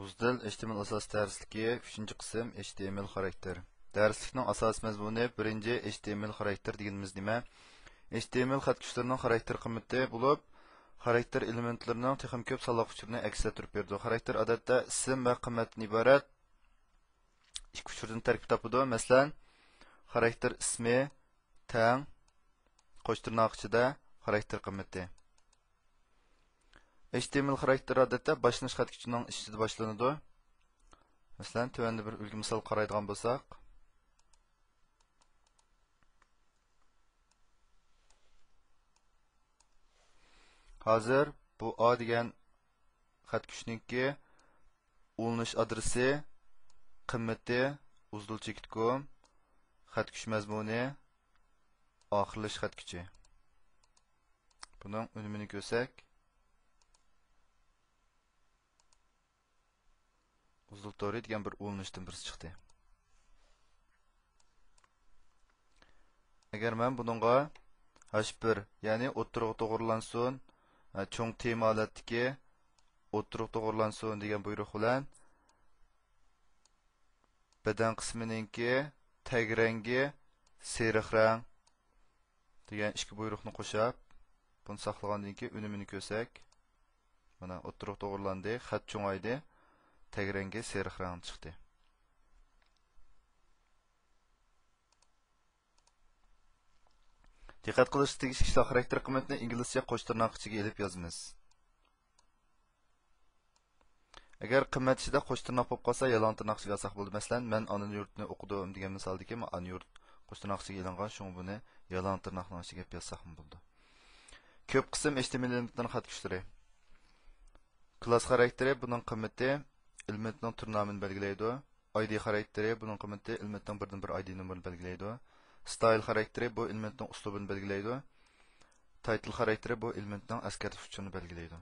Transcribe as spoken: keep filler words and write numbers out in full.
ئۇزدىل، ئېچ تى ئېم ئېل ئاساسىي دەرسلىكى، ئۈچىنچى قىسىم، ئېچ تى ئېم ئېل خاراكتېر. دەرسلىكنىڭ ئاساسىي مەزمۇنى، بىرىنچى، ئېچ تى ئېم ئېل خاراكتېر دېگىنىمىز نېمە؟ ئېچ تى ئېم ئېل خەت كۈچلىرىنىڭ خاراكتېر قىممىتى بولۇپ، خاراكتېر ئېلېمېنتلىرىنىڭ تېخىمۇ كۆپ سانلىق ئۇچۇرىنى ئەكس ئەتتۈرۈپ بېرىدۇ. خاراكتېر، ئادەتتە، ئىسىم ۋە قىممەتتىن ئىبارەت ئىككى ئۇچۇردىن تەركىب تاپىدۇ. مەسىلەن، خاراكتېر ئىسمى تەڭ قوش تىرناق ئىچىدە خاراكتېر قىممىتى. ئېچ تى ئېم ئېل خاراكتېر، ئادەتتە، باشلىنىش خەت كۈچىنىڭ ئىچىدە باشلىنىدۇ. مەسىلەن، تۆۋەندە بىر ئۈلگە مىسال قارايدىغان بولساق، ھازىر بۇ ئا دېگەن خەت كۈچنىڭكى ئۇلىنىش ئادرېسى، قىممىتى، ئۇزدۇل چېكىت كوم، خەت كۈچ مەزمۇنى، ئاخىرلىشىش خەت كۈچى. بۇنىڭ ئۈنۈمىنى كۆرسەك، ئۇزدۇل تورى دېگەن بىر ئۇلىنىشتىن بىرسى چىقتى. ئەگەر مەن بۇنىڭغا ھەش بىر، يەنى ئوتتۇرىغا توغرىلانسۇن، ھە، چوڭ تېما ھالەتتىكى ئوتتۇرىغا توغرىلانسۇن دېگەن بۇيرۇق بىلەن بەدەن قىسمىنىڭكى تەگ رەڭگى سېرىق رەڭ دېگەن ئىككى بۇيرۇقنى قوشاپ، بۇنى ساقلىغاندىن كېيىن ئۈنۈمىنى كۆرسەك، مانا، ئوتتۇرىغا توغرىلاندى، خەت چوڭايدى، تەگ رەڭگى سېرىق رەڭ چىقتى. دىققەت قىلىشقا تېگىشلىك ئىشلار، خاراكتېر قىممىتىنى ئىنگلىزچە قوش تىرناق ئىچىگە ئېلىپ يازىمىز. ئەگەر قىممەت ئىچىدە قوش تىرناق بولۇپ قالسا، يالان تىرناق ئىچىگە ئالساق بولىدۇ. مەسىلەن، مەن ئانا يۇرتنى ئوقۇدۇم دېگەن مىسالدىكى، مانا، ئانا يۇرت قوش تىرناق ئىچىگە ئېلىنغان، شۇڭا بۇنى يالان تىرناقنىڭ ئىچىگە ئېلىپ يازساقمۇ بولىدۇ. كۆپ قىسىم ئېچ تى ئېم ئېل ئېلېمېنتلىرىنىڭ خەت كۈچلىرى. كلاس خاراكتېرى، بۇنىڭ قىممىتى ئېلېمېنتنىڭ تۈر نامىنى بەلگىلەيدۇ. ئاي دى خاراكتېرى، بۇنىڭ قىممىتى ئېلېمېنتنىڭ بىردىن بىر ئاي دى نومۇرىنى بەلگىلەيدۇ. ستايل خاراكتېرى، بۇ ئېلېمېنتنىڭ ئۇسلۇبىنى بەلگىلەيدۇ. تايتىل خاراكتېرى، بۇ ئېلېمېنتنىڭ ئەسكەرتىش ئۇچۇرىنى بەلگىلەيدۇ.